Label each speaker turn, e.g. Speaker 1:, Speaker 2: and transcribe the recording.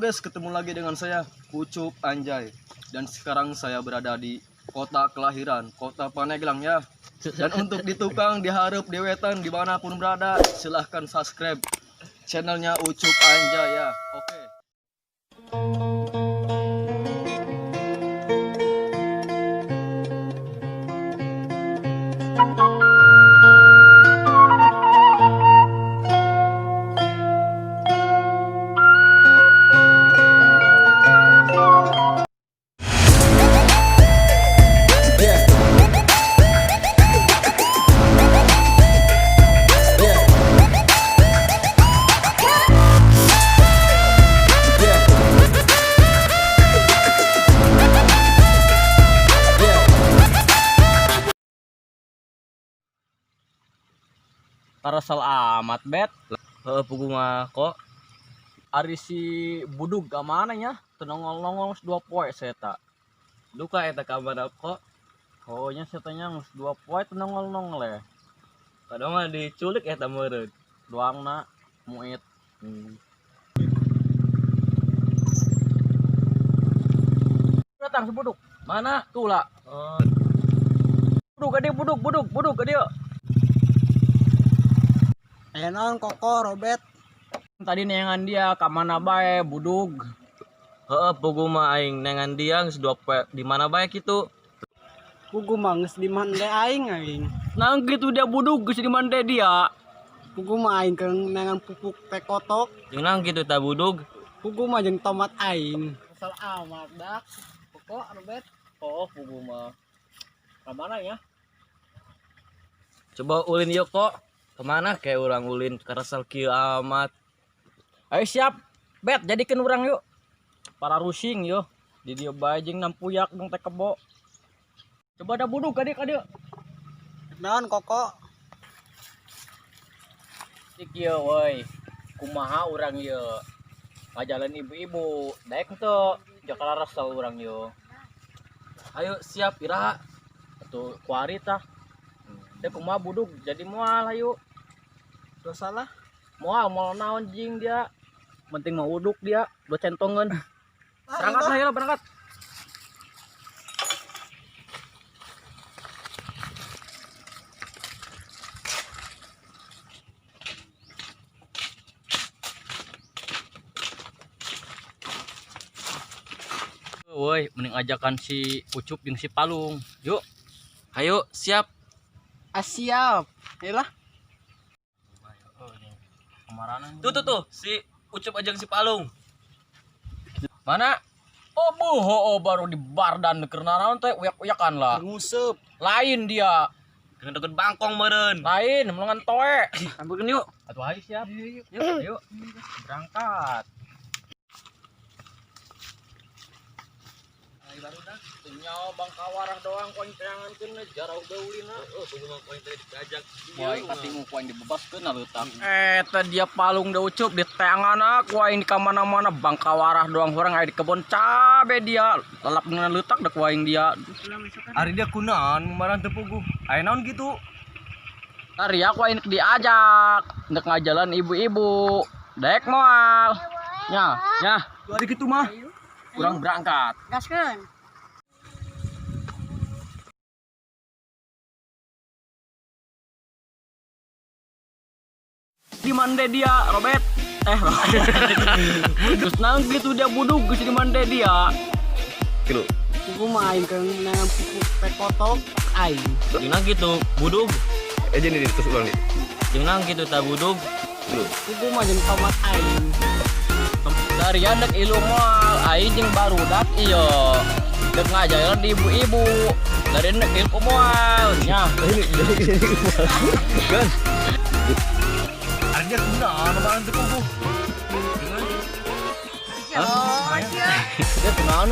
Speaker 1: guys, ketemu lagi dengan saya Ucup Anjay. Dan sekarang saya berada di kota kelahiran, kota Pandeglang ya. Dan untuk di tukang, di hareup, di wetan, dimanapun berada, silahkan subscribe channelnya Ucup Anjay ya. Oke.
Speaker 2: Karesel amat bet.
Speaker 3: Heeh, puguh mah kok.
Speaker 2: Ari si budug ka mana nya? Teu nongol-nongol geus 2 poe saya tak.
Speaker 3: Duka eta ka mana kok.
Speaker 2: Oh nya saya tanya geus 2 poe teu nongol-nongol ya.
Speaker 3: Padahal mah diculik eta meureun.
Speaker 2: Doangna muit. Datang si buduk.
Speaker 3: Mana?
Speaker 2: Tuh lah.
Speaker 3: Oh,
Speaker 2: Buduk ka dieu, buduk buduk buduk ka dieu.
Speaker 4: Aya naon Koko Robert?
Speaker 2: Tadi neangan dia ka mana bae budug.
Speaker 3: Heeh, puguh mah aing nengan dia geus 2 poe di mana bae kitu.
Speaker 4: Puguh mah geus di mande aing aing.
Speaker 2: Nah gitu dia budug geus di mande dia.
Speaker 4: Puguh mah aing keur neangan pupuk teh kotok.
Speaker 3: Jeung naon kitu ta budug?
Speaker 4: Puguh mah jeung tomat aing. Kesel amat dak. Koko Robert.
Speaker 2: Oh, puguh mah. Ka mana ya?
Speaker 3: Coba ulin yuk kok. Kemana kayak urang ulin karesel kieu amat.
Speaker 2: Ayo siap. Bet, jadikan urang yuk. Para rusing yo. Di dieu bae jeung nampuyak dong teh kebo. Coba ada buduk ka dieu ka dieu.
Speaker 4: Naon Koko?
Speaker 2: Cik ieu woi. Kumaha urang ieu? Ngajalan ibu-ibu, daek henteu? Jakala resel urang ieu.
Speaker 3: Ayo siap iraha.
Speaker 2: Atuh kuari tah. Teh kumaha buduk jadi moal ayo.
Speaker 4: Dosa lah.
Speaker 2: Moal moal naon jing dia. Penting mah uduk dia, dua centongeun. Berangkat lah ya berangkat. Woi, mending ajakan si Ucup jeung si Palung. Yuk.
Speaker 3: Ayo siap.
Speaker 4: Ah, siap. Ayolah.
Speaker 2: Kemaranan.
Speaker 3: Tuh tuh tuh si Ucup aja jeung si Palung.
Speaker 2: Mana? Oh, buho, oh, baru di bardan keur naraon teh uyak-uyakan lah.
Speaker 4: Nguseup.
Speaker 2: Lain dia.
Speaker 3: Dengan deket bangkong meureun.
Speaker 2: Lain, melongan toe.
Speaker 3: Ambilkeun yuk.
Speaker 2: Atuh ayo siap. Yuk, yuk. Berangkat. Ayo baru dah. Nyawa bangkawarah doang koin teangankeun jarauh gaulina.
Speaker 3: Oh, puguh mah koin teh diajak.
Speaker 2: Wah, katingu ku aing dibebaskeun leutak. Eta dia palung da Ucup di teanganna ku aing di kamana-mana bangkawarah doang urang aya di kebon cabe dia. Lalap dengan leutak da ku aing dia.
Speaker 1: Ari dia kunaon kemarin teu puguh. Aya naon gitu?
Speaker 2: Ntar ya aku aing diajak ndek ngajalan ibu-ibu. Dek moal. Nya,
Speaker 3: Nya,
Speaker 1: Tuh ari kitu mah.
Speaker 2: kurang berangkat.
Speaker 5: Gaskeun.
Speaker 2: Di mande dia, Robert. Eh, Robert. Terus nang gitu dia buduk geus di mande dia.
Speaker 4: Puguh mah aing keur neangan pupuk teh kotok aing.
Speaker 3: jeung naon kitu budug.
Speaker 1: Eh jadi terus ulang nih.
Speaker 3: Jeung naon kitu ta budug.
Speaker 4: Puguh mah jeung tomat aing.
Speaker 2: Dari ndek ilu moal, aing jeung barudak ieu. Dek ngajalan di ibu-ibu. Dari ndek ilu moal. Nya.
Speaker 1: Gan. Ari dia kunaon kemarin teu puguh.
Speaker 5: Oh, sia.
Speaker 2: Dia kunaon?